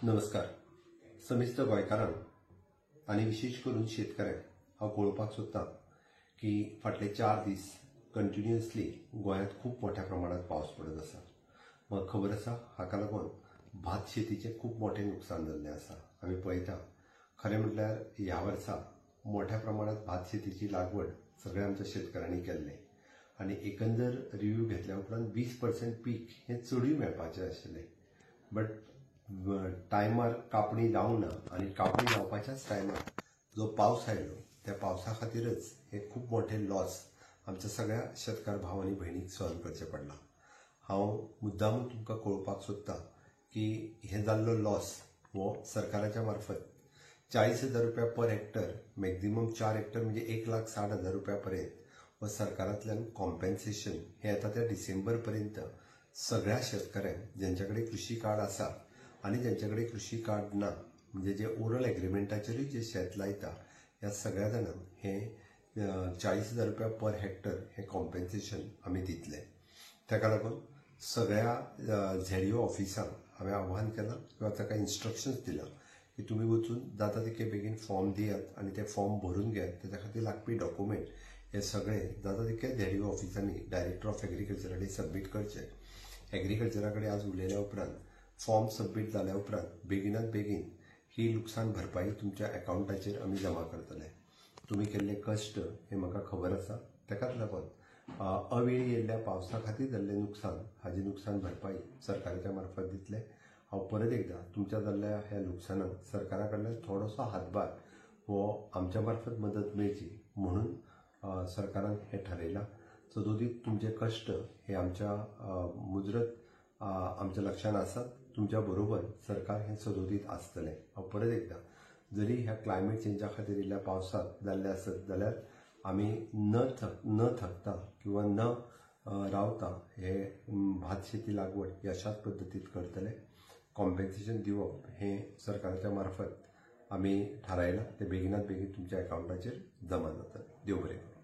नमस्कार. समेस्त गोंयकारांक आनी विशेश करून शेतकऱ्यांक हांव कळोवपाक सोदतां की फाटले 4 दीस कंटिन्युअसली गोंयांत खूब मोठ्या प्रमाणात पावस पडत आसा. म्हाका खबर आसा हाका लागून भात शेतीचें खूब मोठें नुकसान जाल्लें आसा. आमी पळयता खरें म्हटल्यार ह्या वर्सा मोठ्या प्रमाणात भात शेतीची लागवड सगळ्या आमच्या शेतकऱ्यांनी केल्लें आनी एकंदर रिव्यू घेतल्या उपरांत 20% पीक हें चडूय मेळपाचें आशिल्लें, बट टायमार कापणी जावंक ना आनी कापणी जावपाच्याच टायमार जो पावस आयलो त्या पावसा खातीरच हे खूब मोठे लॉस आमच्या सगळ्या शेतकार भाव आनी भयणीक सहन करचें पडलां. हांव मुद्दामून तुमकां कळोवपाक सोदतां की हे जाल्लो लॉस हो सरकाराच्या मार्फत 40,000 रुपया पर हेक्टर, मॅक्झिमम 4 हेक्टर म्हणजे 1,60,000 रुपया पर्यंत हो सरकारांतल्यान कॉम्पेन्सेशन हे येता त्या डिसेंबर पर्यंत सगळ्या शेतकऱ्यांक ज्यांच्या कडेन कृषी कार्ड आसा आनी ज्यांच्या कडेन कृषी कार्ड ना, म्हणजे जे ओरल एग्रीमेंटाचेरूय जे शेत लायता ह्या सगळ्या जाणांक हे 40,000 रुपया पर हेक्टर हे कॉम्पेन्सेशन आमी दितले. ताका लागून सगळ्या झेडीओ ऑफिसांक हांवें आव्हान केलां किंवा ताका इन्स्ट्रक्शन्स दिलां की तुमी वचून जाता तितके बेगीन फॉर्म दियात आनी ते फॉर्म भरून घेयात. ताच्या खातीर लागपी डॉक्युमेंट हे सगळे जाता तितके झेडीओ ऑफिसांनी डायरेक्टर ऑफ एग्रीकल्चरा कडेन सबमीट करचे. एग्रीकल्चरा कडेन आज उलयल्या उपरांत फॉर्म सबमीट जाल्या उपरांत बेगिनात बेगीन ही लुकसाण भरपाई तुमच्या अकावंटाचेर आमी जमा करतले. तुमी केल्ले कश्ट हे म्हाका खबर आसा, ताकाच लागून अवेळी येयल्ल्या पावसा खातीर जाल्लें नुकसान हाजी नुकसान भरपाई सरकाराच्या मार्फत दितले. हांव परत एकदां तुमच्या जाल्ल्या ह्या लुकसाणाक सरकारा कडल्यान थोडोसो हातभार हो आमच्या मार्फत मदत मेळची म्हणून सरकारान हें ठरयलां. सदोदीत तुमचे कश्ट हे आमच्या मुजरत आमच्या लक्षान आसात. तुमच्या बरोबर सरकार हें सदोदीत आसतलें. हांव परत एकदां जरी ह्या क्लायमेट चेंजा खातीर येयल्ल्या पावसांत जाल्लें आसत जाल्यार आमी न थकता किंवा न रावता हे भात शेती लागवड अशाच पद्दतीत करतले. कॉम्पेन्सेशन दिवप हें सरकाराच्या मार्फत आमी थारायलां, तें बेगिनात बेगीन तुमच्या अकावंटाचेर जमा जातलें. देव बरें करूं.